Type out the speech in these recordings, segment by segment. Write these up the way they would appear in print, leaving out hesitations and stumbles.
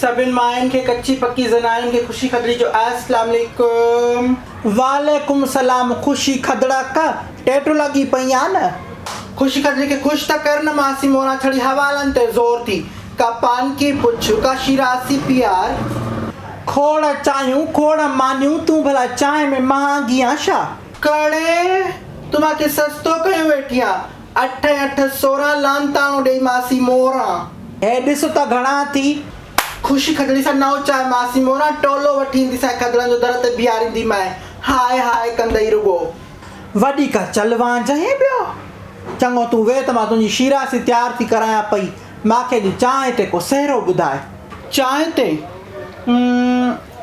سڀن ماين کي ڪچي پڪي زنانين کي خوشي کدڙي جو السلام عليڪم. وعليڪم سلام خوشي کدڙا ڪا ٽيٽو لڳي پئي آ نه. خوشي کدڙي کي خوش ته ڪر نه ماسي موران ڇڙي حوالن تي زور ٿي ڪا پان ڪي پڇ ڪا شيراسي پيار. کوڙ چانهيون کوڙ مانيون تون ڀلا چانهه ۾ مهانگي آن ڇا. ڪڙي تون مان کي سستو ڪيون ويٺي آن. اٺ ۽ اٺ 16 لعنتاڻو ڏيئي ماسي موران. هي ڏس ته گهڻا ٿي. خوشي کدڙي سان نئون چاهه ماسي موران ٽولو وٺي اينديسانء کدڙن جو در تي بيهارينديمانء هاء هاء ڪندئي رڳو. وڏي ڪا چل وانجهين پيو. چڱو تون ويهه ته مان تنهنجي شيراسي تيار ٿي ڪرايان پئي. مان کي اڄ چانهه تي ڪو سهرو ٻڌاء. چانهه تي؟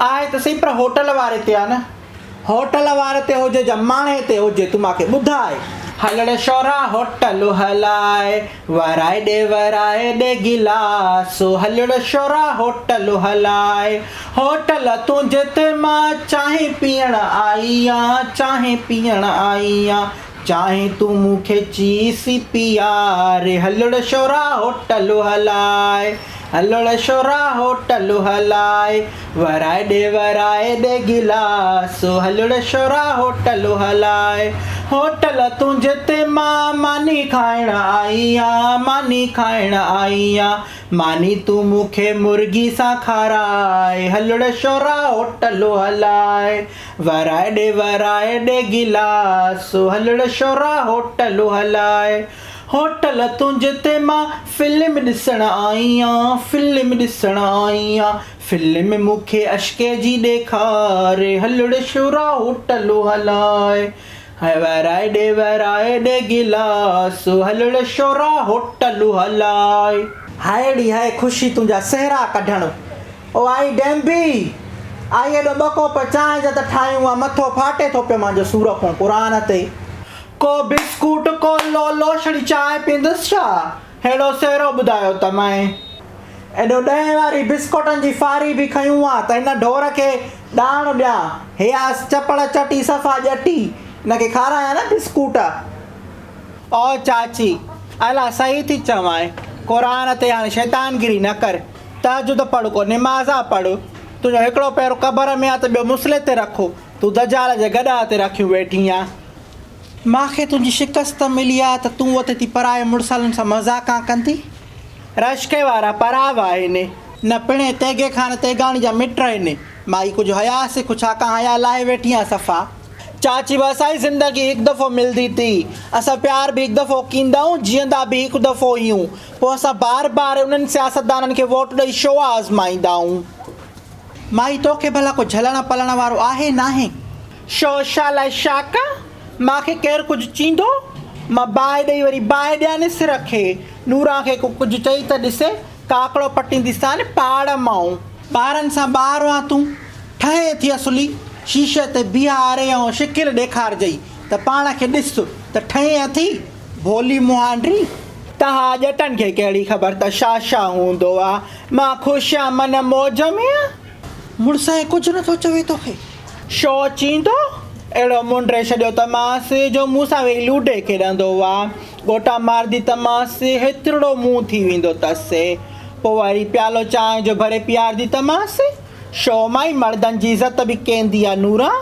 آهي ته سهي پر هوٽل واري تي آ نه. هوٽل واري تي هجي جا ماڻهي تي هجي تون مان کي ٻڌاء. هلڙ شورا هوٽل هلاء، ورائي ڏي ورائي ڏي گلاس، هلڙ شورا هوٽل هلاء، هوٽل تنهنجي تي مان چانهه پيئڻ آئي آن، چانهه پيئڻ آئي آن، چانهه تون مون کي چيسي پيار، هلڙ شورا هوٽل هلاء، هلڙ شورا هوٽل هلاء، ورائي ڏي ورائي ڏي گلاس، هلڙ شورا هوٽل هلاء، هوٽل تنهنجي تي مان ماني کائڻ آئي آن، ماني کائڻ آئي آن، ماني تون مون کي مرغي سان کاراء، هلڙ شورا هوٽل هلاء. ورائي ڏي ورائي ڏي گلاس، هلڙ شورا هوٽل هلاء، هوٽل تنهنجي تي مان فلم ڏسڻ آئي آن، فلم ڏسڻ آئي آن، فلم مون کي اشڪي جي ڏيکار، هلڙ شورا هوٽل هلاء، ورائي ڏي ورائي ڏي گلاس، هلڙ شورا هوٽل هلاء. هائي ڙي هائي خوشي تنهنجا سهرا ڪڍڻ. او آئي ڊيمبي! آئي ايڏو ٻه ڪوپ چانهه جا ته ٺاهيون ها، مٿو ڦاٽي ٿو پيو مانجو سور کون قرآن تي. ڪو بسڪوٽ ڪو لولو ڇڙي چانهه پيندس ڇا؟ ههڙو سهرو ٻڌايو ته مئي. ايڏو ڏهين واري بسڪوٽن جي ڦاري به کنيون ها ته هن ڍور کي ڏاڻ ڏيان. هي آ چپڙ چٽي صفا ڄٽي، هن کي کارايان نه بسڪوٽ. او چاچي! الا صحيح ٿي چوانء، قرآن تي هاڻي شيطانگيري نه ڪر. تهجد پڙهه ڪو نمازان پڙهه، تنهنجو هڪڙو پير قبر ۾ آ ته ٻيو مصلي تي رک، تون دجال جي گڏهه تي رکيون ويٺي آن. مان کي تنهنجي شڪست ملي آ ته تون اٿي ٿي پرائي مڙسالن سان مذاقان ڪندي. رشڪي وارا پراوا آهن. نه پڻهين تيغي خان تيغاڻي جا مٽ آهن. مائي ڪجهه حياء سک ڇاڪان حياء لاهي ويٺي آن صفا. چاچي بس آئي زندگي هڪ دفعو ملدي ٿي. اسان پيار به هڪ دفعو ڪيندائون جيئندا به هڪ دفعو هيون. پوء اسان بار بار انهن سياستدانن کي ووٽ ڏئي شو آزمائيندا آهيون. مائي توکي ڀلا ڪو جهلڻ پلڻ وارو آهي ناهي؟ شو شا لاء شاڪا؟ مان کي ڪير ڪجهه چيندو؟ مان باهه ڏئي وري باهه ڏيانس سر کي. نوران کي ڪو ڪجهه چئي ته ڏسي، ڪاڪڙو پٽينديسان پاڙ مائون. ٻارن سان ٻار آن تون، ٺهين ٿي اصلي، شيشي تي بيهاري ۽ شڪل ڏيکارجئي ته پاڻ کي ڏس ته ٺهين اٿي. ڀولي مهانڊي. تها ڄٽن کي ڪهڙي خبر ته شا شا هوندو آ. مان خوش آن من موج ۾ آن. مڙس ائين ڪجهه نه ٿو چوي توکي. شو چيندو؟ اهڙو منڊي ڇڏيو ته مانس جو مون سان ويهي لوڊي کيڏندو آ. ڳوٽا مارندي ته مانس هيترڙو منهن ٿي ويندو تس. پوء وري پيالو چانهه جو ڀري پيارندي ته مانس. شو مائي مڙدن جي عزت به ڪيندي آ نوران.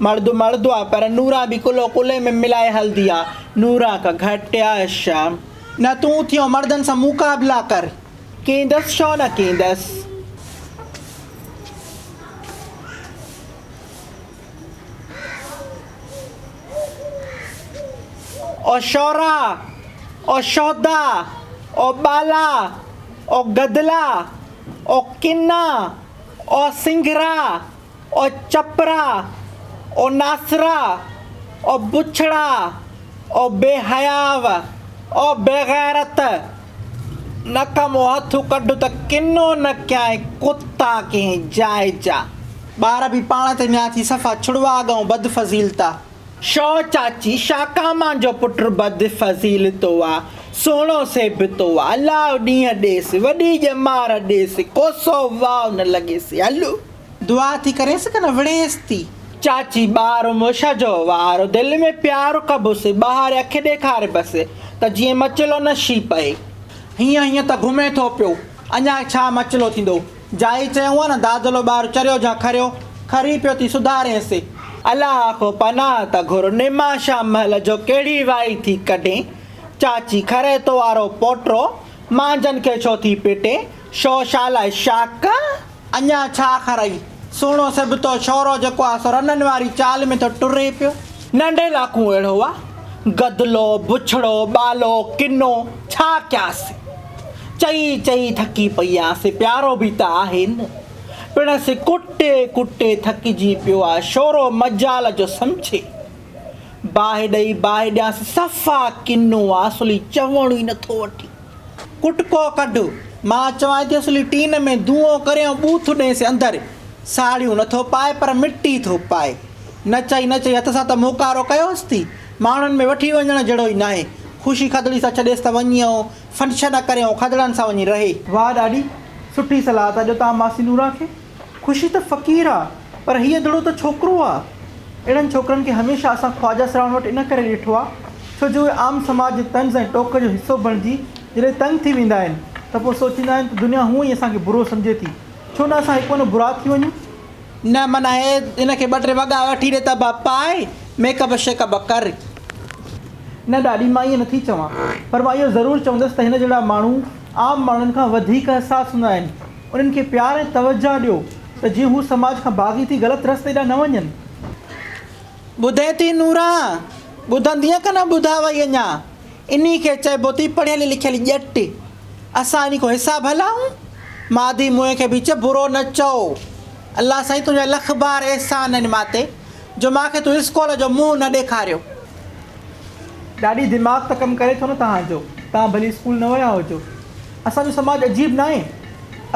مرد مرد آ پر نوران به ڪلهو ڪلهي ۾ ملائي هلدي آ. نوران کان گهٽ آ ڇا؟ نه تون اٿي ۽ مردن سان مقابلا ڪر. ڪيندس ڇو نه ڪيندس. او شورا، او شودا، او ٻالا، او گدلا، او ڪنا، او سنگهرا، او چپرا، او ناصرا، او بڇڙا، او بي حياو، او بيغيرت، نڪ مون هٿ ڪڍ ته ڪنو نه ڪيائين ڪتا ڪنهن جاء جا. ٻار به پاڻ تي نيا ٿي صفا ڇڙواڳ ۽ بد فضيلتا. شو چاچي شاڪامان جو پٽ بد فضيلتو آ، سهڻو سيبتو آ، الله ڏينهن ڏيس، وڏي ڄمار ڏيس، ڪوسو واء نه لڳيس، هلو. دعا ٿي ڪرينس ڪه نه وڙهيس ٿي. چاچي ٻار مش جو وار دل ۾ پيار ڪبس، ٻاهر اک ڏيکاربس ته جيئن مچلو نه شي پئي. هينئن هينئن ته گهمي ٿو پيو، اڃا ڇا مچلو ٿيندو. جائي چيو آ نه دادلو ٻار چريو جا کريو، کري پيو ٿي سڌارينس. الله کان پناهه ته گهر نماشا مهل جو ڪهڙي وائي ٿي ڪڍين. چاچي کري تو وارو پوٽو مانجهن کي ڇو ٿي پٽين، شو شالا شاڪ. اڃا ڇا کرئي، سهڻو سبتو ڇورو جيڪو آ سو رنن واري چال ۾ ٿو ٽري پيو. ننڍي لاکون اهڙو آ، گدلو، بڇڙو، ٻالو، ڪنو، ڇا ڪيانس. چئي چئي ٿڪي پئي آنس، پيارو به ته آهي نه. پڻس ڪٽي ڪٽي ٿڪجي پيو آ، شورو مجال جو سمجهي. باهه ڏئي باهه ڏيانس، صفا ڪنو آ، اصلي چوڻ ئي نٿو وٺي. ڪٽڪو ڪڍ، مان چوانء ٿي اصلي ٽين ۾ دونهون ڪري ۽ ٻوٿ ڏينس اندر. ساڙهيون نٿو پائي پر مٽي ٿو پائي. نچائي نچائي هٿ سان ته منهن ڪارو ڪيوس ٿي. ماڻهن ۾ وٺي وڃڻ جهڙو ئي ناهي. خوشي کدڙي سان ڇڏيس ته وڃي ۽ فنڪشن ڪري ۽ کدڙن سان وڃي رهي. واهه ڏاڏي، سٺي صلاح ٿا ڏيو توهان ماسي نوران کي. خوشي ته فقير آ، پر هيء دڙو ته ڇوڪرو آ. اهڙن ڇوڪرن کي هميشه اسان خواجه سرائن وٽ ان ڪري ڏٺو آ، ڇو جو اهي عام سماج جي طنز ۽ ٽوڪ جو حصو بڻجي جڏهن تنگ ٿي ويندا آهن ته پوء سوچيندا آهن ته دنيا هونء ئي اسان کي برو سمجهي ٿي، ڇو نه اسان هڪ ونو برا ٿي وڃون. نه معنيٰ هي هن کي ٻه ٽي وڳا وٺي ڏي ته به پائي، ميڪ اپ شيڪ اپ ڪر. نه ڏاڏي مان ائين نٿي چوان، پر مان اهو ضرور چوندس ته هن جهڙا ماڻهو عام ماڻهن کان وڌيڪ حساس هوندا آهن. انهن کي پيار ۽ توجهه ڏيو ته جيئن هو سماج کان باغي ٿي غلط رستي ڏانهن نه وڃن. ٻڌين ٿي نوران؟ ٻڌندينء ڪه نه ٻڌاوئي اڃا؟ انهي کي چئبو ٿي پڙهيل لکيل ڄٽ. اسان انهي کان حساب هلائون؟ مادي منهن کي به چئه برو نه چئو. الله سائين تنهنجا لک بار احسان آهن مان تي جو مان کي تون اسڪول جو منهن نه ڏيکاريو. ڏاڏي دماغ ته ڪم ڪري ٿو نه توهان جو، توهان ڀلي اسڪول نه ويا هجو. اسان جو سماج عجيب ناهي؟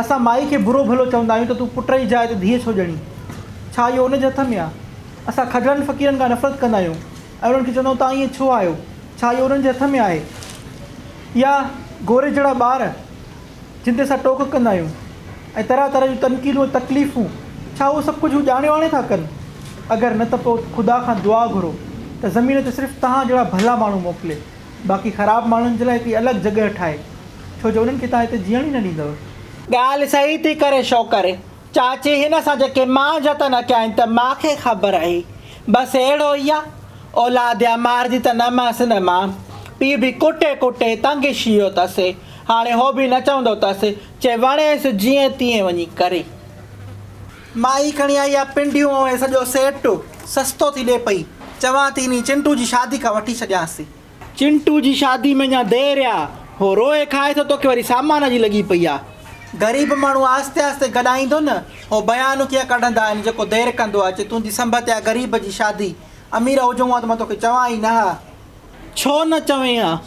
اسان مائي کي برو ڀلو چوندا آهيون ته تون پٽ جي جاء تي ڌيء ڇو ڄڻي؟ ڇا اهو ان جي هٿ ۾ آ؟ اسان کدڙن فقيرن کان نفرت ڪندا آهيون ۽ انهن کي چوندا آهيون توهان ائين ڇو آهيو؟ ڇا اهو انهن جي هٿ ۾ آهي؟ يا گوري جهڙا ٻار جن تي اسان ٽوڪ ڪندا آهيون ۽ طرح طرح جون تنقيدون ۽ تڪليفون، ڇا اهو سڀ ڪجهه هو ڄاڻي واڻي ٿا ڪن؟ اگر نه ته پوء خدا کان دعا گهرو ته زمين تي صرف توهان جهڙا ڀلا ماڻهو موڪلي. باقي خراب ماڻهن جي لاء هڪڙي الڳ جڳهه ٺاهي، ڇو جو انهن کي توهان هتي جيئڻ ئي نه ڏيندؤ. ڳالهه صحيح ٿي ڪري شوڪر. چاچي هن سان جيڪي مان جتن ڪيا آهن ته مان کي خبر اهي. بس اهڙو ئي آ. اولاد يا مارجي ته نه ماس نه مان. پيء به ڪٽي ڪٽي تنگ شيو تس. هاڻي هو به نه چوندو تس. چي وڻيس جيئن تيئن وڃي ڪري. مائي کڻي آئي آ پنڊيون ۽ سڄو سيٽ سستو ٿي ڏي پئي. چوان ٿي انهي چنٽو جي شادي کان وٺي ڇڏيانس. چنٽو جي شادي ۾ اڃا دير آ. هو روئي کائي ٿو توکي وري سامان جي لڳي پئي آ. غريب ماڻهو آهستي آهستي گڏائيندو نه. هو بيان ڪيئن ڪڍندا آهن جيڪو دير ڪندو آ. چي تنهنجي سنڀ تي آ غريب جي شادي. امير هجون ها ته مان توکي چوان ئي نه ها. ڇو نه چوين ها؟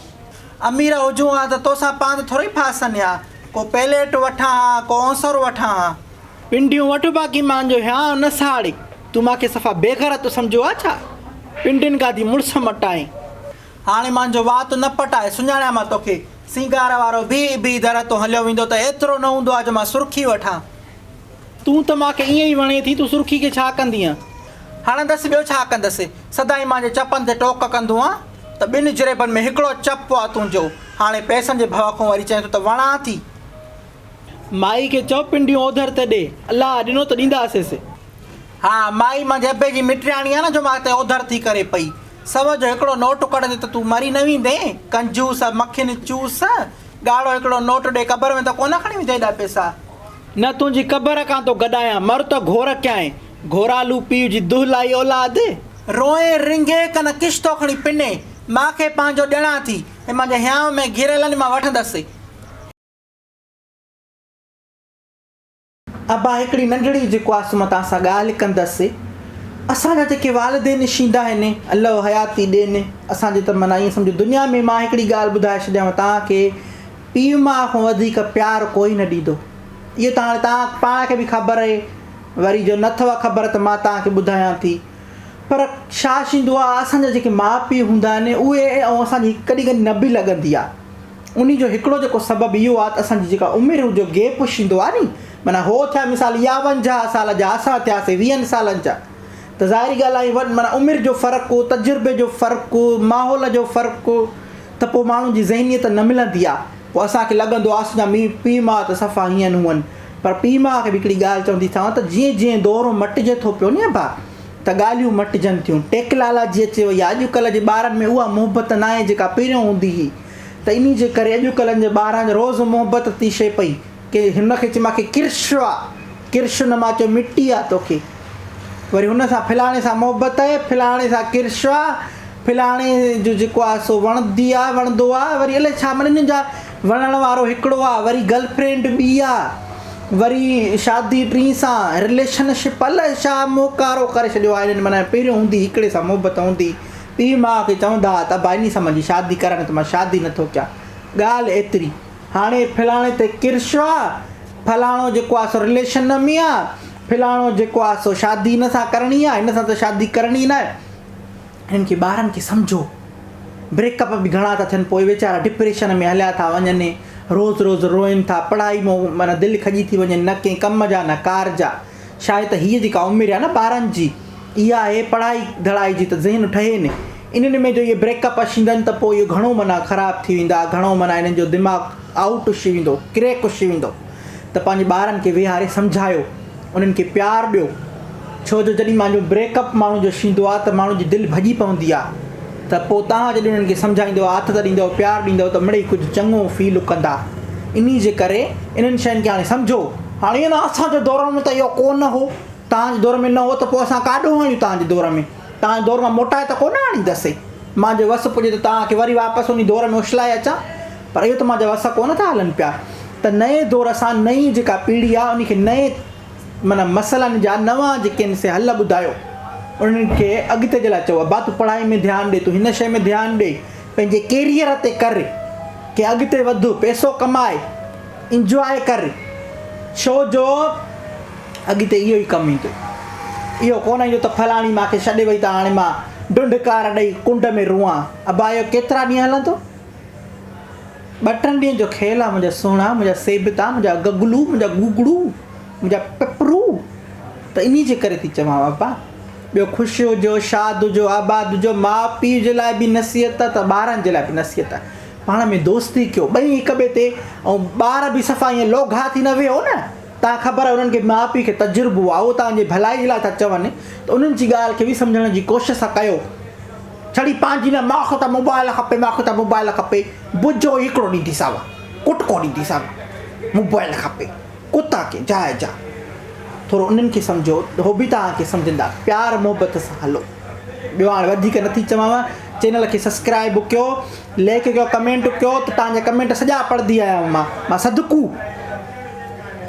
امير هجون ها ته توسان پاند ٿورئي ڦاسن ها. ڪو پيليٽ وٺان ها، ڪو اونسر وٺان ها. پنڊيون وٺ باقي مانجو هيانء نه ساڙ. تون مان کي صفا بيغيرت سمجهيو آ ڇا؟ پنڊين کان ٿي مڙس مٽائين. هاڻي مانجو وات نه پٽاء، سڃاڻيان مان توکي. سينگار وارو بيهي بيهي در تون هليو ويندو ته ايترو نه هوندو آ جو مان سرخي وٺان. تون ته مان کي ائين ئي وڻين ٿي، تون سرخي کي ڇا ڪندينء؟ هڻندس ٻيو ڇا ڪندس؟ سدائين مانجي چپن تي ٽوڪ ڪندو آن ته ٻن جريبن ۾ هڪڙو چپ آ تنهنجو. هاڻي پئسن جي ڀؤ کان وري چئين ٿو ته وڻان ٿي. مائي کي چئو پنڊيون اوڌر ته ڏي. الله ڏنو ته ڏينداسيس. ها مائي منهنجي ابي جي مٽياڻي آ نه جو مان تي اوڌر ٿي ڪري پئي. سو جو هڪڙو نوٽ ڪڍندي ته تون مري نه ويندين. ڪنجوس، مکين چوس، ڳاڙهو هڪڙو نوٽ ڏي قبر ۾ ته ڪونه کڻي ويندين ايڏا پئسا. نه تنهنجي قبر کان ٿو گڏايان، مر ته گهور ڪيائين. گهورالو پيء جي دهلائي اولاد. روئين رنگين ڪن ڪشتو کڻي پني. مان کي پنهنجو ڏيڻان ٿي. ۽ منهنجي هيانء ۾ گهيريل آهن مان وٺندس. ابا هڪڙي ننڍڙي جيڪو آ سو مان توهان سان ڳالهه ڪندس. اسان جا جيڪي والدين شيندا آهن الله حياتي ڏين اسان جي ته معنيٰ ائين سمجهو دنيا ۾ مان هڪڙي ڳالهه ٻڌائي ڇڏيانو توهان کي پيء ماء کان وڌيڪ پيار ڪوئي نه ڏيندو اهو ته هاڻي توهان پاڻ کي به خبر آهي وري جو نه اٿو خبر ته مان توهان کي ٻڌايان ٿي پر ڇا شيندو آ اسان جا جيڪي ماء پيء هوندا آهن اهي ۽ اسان جي ڪڏهن ڪڏهن نه به لڳندي آ. انهي جو هڪڙو جيڪو سبب اهو آ ته اسان جي جيڪا عمر جو گيپ شيندو آ ني معنيٰ هو ٿيا مثال ياونجاهه سال جا اسان ٿياسي ويهن سالن جا ته ظاهري ڳالهه آ وڏ معنيٰ عمر جو فرق تجربي جو فرق ماحول جو فرق ته پوء ماڻهن جي ذهنيت نه ملندي آ پوء اسان کي لڳندو آ اسان جا مي پيء ماء ته صفا هيئن هونئن پر پيء ماء کي به هڪڙي ڳالهه چوندي سانو ته جيئن جيئن دور مٽجي ٿو پيو ني ابا ته ڳالهيون مٽجن ٿيون ٽيڪلالاجي اچي وئي آهي اڄڪلهه جي ٻارن ۾ اها محبت ناهي جيڪا پهريون هوندي هئي ته انهي جي ڪري اڄڪلهن جي ٻارن روز محبت ٿي شي پئي ڪي هن کي چي مانکي ڪرش آ ڪرش نه مان چيو مٽي آ توکي وري هن سان فلاڻي سان محبت آهي فلاڻي سان ڪرش آ فلاڻي جو جيڪو آ سو وڻندي آ وڻندو آ وري الائي ڇا معنيٰ انهن جا وڻڻ وارو هڪڙو آ وري گرل فرينڊ ٻي آ وري شادي ٽين سان رليشن شپ الائي ڇا منهن ڪارو ڪري ڇڏيو آ انهن معنيٰ پهريون هوندي هڪڙي سان محبت هوندي پيء ماء کي چوندا ها ته ابا انهي سان منهنجي شادي ڪرائي نه ته مان شادي نٿو ڪيان ڳالهه ايتري هاڻي فلاڻي تي ڪرش آ فلاڻو جيڪو آ سو رليشن ۾ آ فلاڻو جيڪو آ سو شادي هن سان ڪرڻي آ هن سان ته شادي ڪرڻي ناهي هنن کي ٻارن کي سمجهو بريڪ اپ به گهڻا ٿا ٿين پوء ويچارا ڊپريشن ۾ هليا ٿا وڃن روز روز روئن ٿا پڙهائي مون معنيٰ دل کڄي ٿي وڃن نه ڪنهن ڪم جا نه ڪار جا شايد ته هيء جيڪا عمر آهي نه ٻارن جي اها آهي پڙهائي ڌڙائي جي ته ذهن ٺهي نه انهن ۾ جو اهي بريڪ اپ اشيندن ته پوء اهو گهڻو معنيٰ خراب ٿي ويندا گهڻو معنيٰ انهن جو دماغ آئوٽ اشي ويندو ڪريڪ اشي ويندو ته پنهنجي ٻارن کي ويهاري سمجهايو انهن کي پيار ڏيو ڇو جو جڏهن مانجو بريڪ اپ ماڻهو جو شيندو آ ته ماڻهو جي دل ڀڄي پوندي آ ته پو توهان جڏهن انهن کي سمجهائيندو آٿت ڏيندو پيار ڏيندو ته مڙئي ڪجهه چڱو فيل ڪندا انهي جي ڪري انهن شين کي هاڻي سمجهو. هاڻي ائين نه اسان جي دور ۾ ته اهو ڪو نه هو توهان جي دور ۾ نه هو ته پو اسان ڪاڏو آڻيون توهان جي دور ۾ توهان جي دور مان موٽائي ته ڪو نه آڻيندس مانجو وس پڄي ته توهان کي وري واپس انهي دور ۾ اڇلائي اچان پر اهو ته مانجا وس ڪو نه ٿا هلن پيا ته نئين دور سان نئين جيڪا پيڙهي آ انهي کي نئين معنيٰ مسئلن جا نوان جيڪي آهن سي حل ٻڌايو. انهن کي اڳتي جي لاء چئو ابا تون پڙهائي ۾ ڌيان ڏي، تون هن شيء ۾ ڌيان ڏي، پنهنجي ڪيريئر تي ڪر، ڪي اڳتي وڌ، پئسو ڪماء، انجواء ڪر، ڇو جو اڳتي اهو ئي ڪم ايندو. اهو ڪونه ايندو ته فلاڻي مان کي ڇڏي وئي ته هاڻي مان ڍنڍڪار ڏئي ڪنڊ ۾ روئان. ابا اهو ڪيترا ڏينهن هلندو؟ ٻه ٽن ڏينهن جو کيل آ منهنجا سهڻا، منهنجا سيبتا، منهنجا گگلو، منهنجا گوگڙو، منهنجا پپرو ته انهي جي ڪري ٿي چوانو ابا ٻيو خوش هجو، شاد هجو، آباد هجو، ماء پيء جي لاء به نصيحت ته ٻارن جي لاء به نصيحت پاڻ ۾ دوستي ڪيو ٻئي هڪ ٻئي تي ۽ ٻار به صفا ائين لوگها ٿي نه ويهو نه تان خبر آهي انهن کي ماء پيء کي تجربو آ اهو توهان جي ڀلائي جي لاء ٿا چون ته انهن جي ڳالهه کي به سمجهڻ جي ڪوشش ڪيو. ڇڙي پنهنجي نه مان کي ته موبائل کپي مان کي ته موبائل کپي بجو هڪڙو ڏينديسانو ڪٽڪو ڏينديسانو موبائل کپي ڪتا ڪي جاء جا ٿورو انهن کي سمجهو هو به توهان کي سمجهندا پيار محبت سان هلو ٻيو هاڻي وڌيڪ نٿي چوانو چينل کي سبسڪرائب ڪيو ليڪ ڪيو ڪمينٽ ڪيو ته توهان جا ڪمينٽ سڄا پڙهندي آهيان مان مان صدقو.